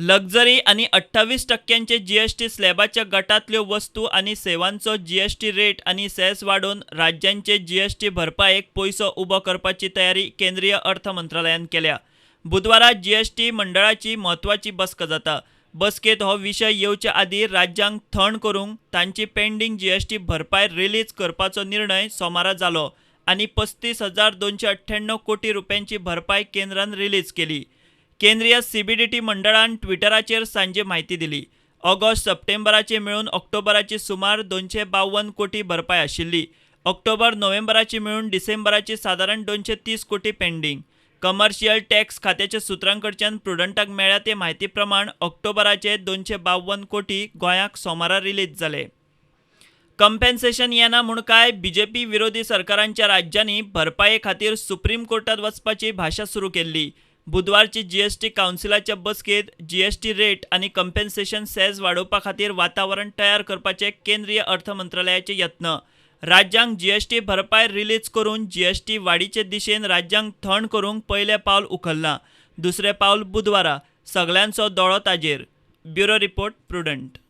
Luxury आनी 28 टक्क्यांचे GST स्लॅबाच्या गटांतल्यो वस्तू आनी सेवांचो जीएसटी रेट आनी सेस वाडोवन राज्यांचे जीएसटी भरपायेक पयसो उबो करपाची तयारी केंद्रीय अर्थ मंत्रालयान केल्या. बुधवारा जीएसटी मंडळाची म्हत्वाची बसका जाता. बसकेंत हो विशय येवचे आदीं राज्यांक थंड करूंक तांची पेंडींग जीएसटी भरपाय रिलीज करपाचो निर्णय सोमारा जालो आनी 35,298 कोटी रुपयांची भरपाय केंद्रान रिलीज केली. केंद्रीय सीबीडीटी मंडळान ट्विटराचेर सांजे म्हायती दिली. ऑगस्ट सप्टेंबराचे मेळून ऑक्टोबराची सुमार 252 कोटी भरपाय आशिल्ली. ऑक्टोबर नोव्हेंबराची मेळून डिसेंबराची सादारण 230 कोटी पेंडींग. कमर्शियल टॅक्स खात्याच्या सुत्रांकडच्यान प्रुडंटाक मेळ्ळ्या ते म्हायती प्रमाण ऑक्टोबराचे 252 कोटी गोंयाक सोमारा रिलीज जाले. कंपेन्सेशन येना म्हूण काय बीजेपी विरोधी सरकारांच्या राज्यांनी भरपाये खातीर सुप्रीम कोर्टात वचपाची भाशा सुरू केल्ली. बुधवारची जीएसटी कावन्सिलाच्या बसकेंत जीएसटी रेट आनी कंपेन्सेशन सेज वाडोवपा खातीर वातावरण तयार करपाचे केंद्रीय अर्थ मंत्रालयाचे यत्न. राज्यांक जीएसटी भरपाय रिलीज करून जीएसटी वाडीचे दिशेन राज्यांक थंड करूंक पयलें पावल उखल्लां. दुसरें पावल बुधवारा. सगल्यांचो दोळो ताजेर. Bureau report, Prudent.